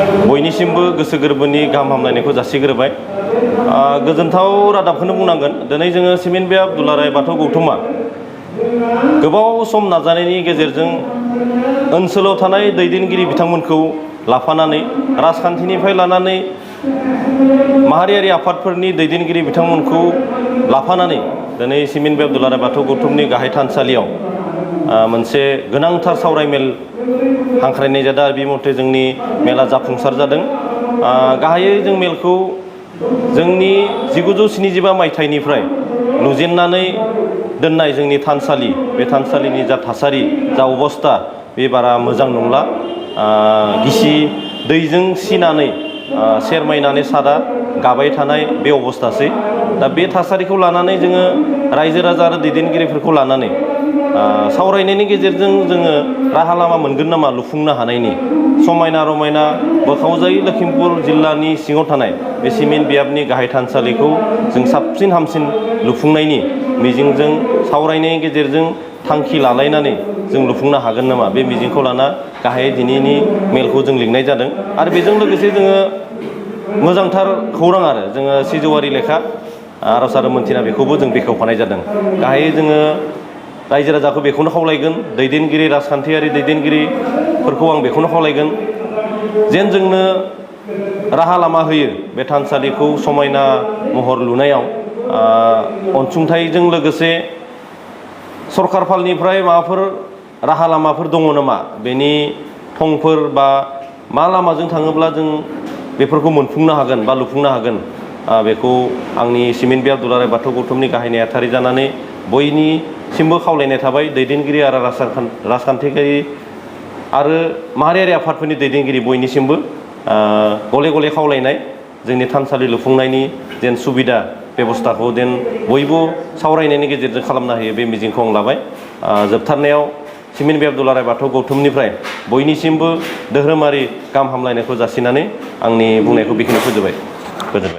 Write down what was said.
बयनिसिमबो गोसो गोरबोनि गाहाम हामलायनायखौ जासिग्रोबाय। गोजोनथाव रादाबखौनो बुंनांगोन। दिनै जोङो सिमेन्ट बे दुलाराय बाथौ गौथुमा गोबाव सम नाजानायनि गेजेरजों ओनसोलाव थानाय दैदेनगिरि बिथांमोनखौ लाफानानै राजखान्थिनिफ्राय लानानै माहारियारि आफादफोरनि दैदेनगिरि बिथांमोनखौ लाफानानै दिनै सिमेन्ट बे दुलाराय बाथौ गौथुमनि गाहाय थानसालियाव मोनसे गोनांथार सावरायमेल हांख्रायनाय जादों आरो बे मथे जोंनि मेला जाफुंसार जादों। गाहायै जों मेलखौ जोंनि 1975 मायथाइनिफ्राय लुजेननानै दोननाय जोंनि थानसालि, बे थानसालिनि जा थासारि, जा अबस्था, बे बारा मोजां नंला। गिसि दैजों सिनानै सेरमायनानै सादा गाबाय थानाय बे अबस्थासै। दा बे थासारिखौ लानानै जोङो रायजो राजा आरो दैदेनगिरिफोरखौ लानानै सावरायनायनि गेजेरजों जोङो राहा लामा मोनगोन नामा लुफुंनो हानायनि। समायना रमायना बोखावजायै लखिमपुर जिल्लानि सिङाव थानाय बे सिमेन्ट बियाबनि गाहाय थानसालिखौ जों साबसिन हामसिन लुफुंनायनि मिजिंजों सावरायनायनि गेजेरजों थांखि लालायनानै जों लुफुंनो हागोन नामा, बे मिजिंखौ लाना गाहायै दिनैनि मेलखौ जों लिंनाय जादों। आरो बेजों लोगोसे जोङो मोजांथार खौरां आरो जोङो सिजौआरि लेखा आरज आरो मोनथिना बेखौबो जों बेखेवफानाय जादों। गाहायै जोङो रायजो राजाखौ बेखौनो खावलायगोन, दैदेनगिरि राजखान्थियारि दैदेनगिरिफोरखौ आं बेखौनो खावलायगोन जेन जोंनो राहा लामा होयो बे थानसालिखौ समायना महर लुनायाव। अनसुंथाइजों लोगोसे सरकार फालनिफ्राय माबाफोर राहा लामाफोर दङ नामा, बेनि थंफोर बा मा लामाजों थाङोब्ला जों बेफोरखौ मोनफुंनो हागोन बा लुफुंनो हागोन, बेखौ आंनि सिमेन्ट बे दुलाराय बाथौ गौथुमनि गाहाय नेहाथारि जानानै बयनिसिमबो खावलायनाय थाबाय। दैदेनगिरि आरो राजखान्थिगिरि आरो माहारियारि आफादफोरनि दैदेनगिरि बयनिसिमबो गले गले खावलायनाय जोंनि थानसालि लुफुंनायनि जेन सुबिदा बेबस्थाखौ जेन बयबो सावरायनायनि गेजेरजों खालामनो हायो, बे मिजिंखौ आं लाबाय। जोबथारनायाव सिमेन्ट बे दुलाराय बाथौ गौथुमनिफ्राय बयनिसिमबो धोरोमारि गाहाम हामलायनायखौ जासिनानै आंनि बुंनायखौ बेखिनि फोजोबबाय। गोजोनबाय।